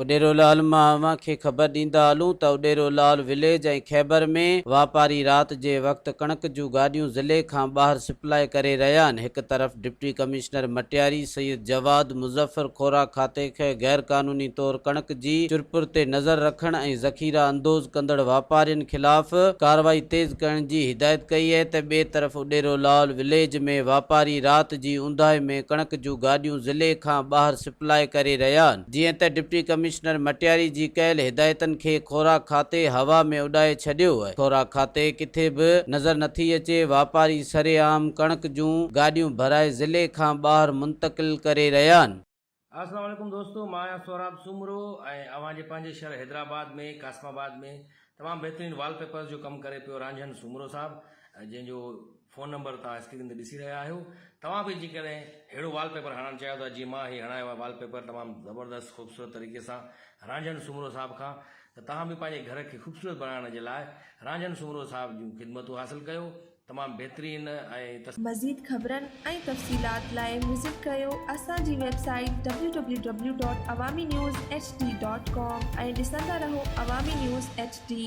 اڏيرو لال مان اوهان کي خبر ڏيندا هلون ته اڏيرو لال وليج ۽ خيبر ۾ واپاري رات جي وقت ڪڻڪ جون گاڏيون ضلعي کان ٻاهر سپلاء ڪري رهيا آهن هڪ طرف ڊپٽي ڪمشنر مٽياري سيد جواد مظفر خوراڪ کاتي کي غير قانوني طور ڪڻڪ جي چرپر تي نظر رکڻ ۽ ذخيره اندوز ڪندڙ واپارين خلاف ڪارروائي تيز ڪرڻ جي هدايت ڪئي اهي ته ٻئي طرف اڏيرو لال وليج ۾ واپاري رات جي اونداهي ۾ ڪڻڪ جون گاڏيون ضلعي کان ٻاهر سپلاء ڪري رهيا آهن. جيئن ته ڊپٽي ڪمشنر مٽياري جي ڪيل هدايتن کي خوراڪ کاتي هوا ۾ اڏائي ڇڏيو آهي. خوراڪ کاتي ڪٿي به نظر نٿي اچي، واپاري سرعام ڪڻڪ جون گاڏيون ڀرائي ضلعي کان ٻاهر منتقل ڪري رهيا آهن. السلام عليڪم دوستو مان آهيان سهراب سومرو ۽ اوهان جي پنهنجي شهر حيدرآباد ۾ قاسم آباد ۾ تمام بهترين وال پيپرز جو ڪم ڪري پيو رانجهن سومرو صاحب جنهن جو فون نمبر توهان اسڪرين تي ڏسي رهيا آهيو توهان به جيڪڏهن ههڙو وال پيپر هڻائڻ چاهيو ٿا جيئن مان هي هڻايو آهي وال پيپر تمام زبردست خوبصورت طريقي سان رانجهن سومرو صاحب کان ته توهان به پنهنجي گهر کي خوبصورت بڻائڻ جي لاء رانجهن سومرو صاحب جون خدمتون حاصل ڪيو تمام بهترين ۽. مزيد خبرن ۽ تفصيلات لاء وزٽ ڪريو اسان جي website W W W dot Awami news H D dot com ۽ ڏسندا رهو عوامي نيوز ايڇ ڊي.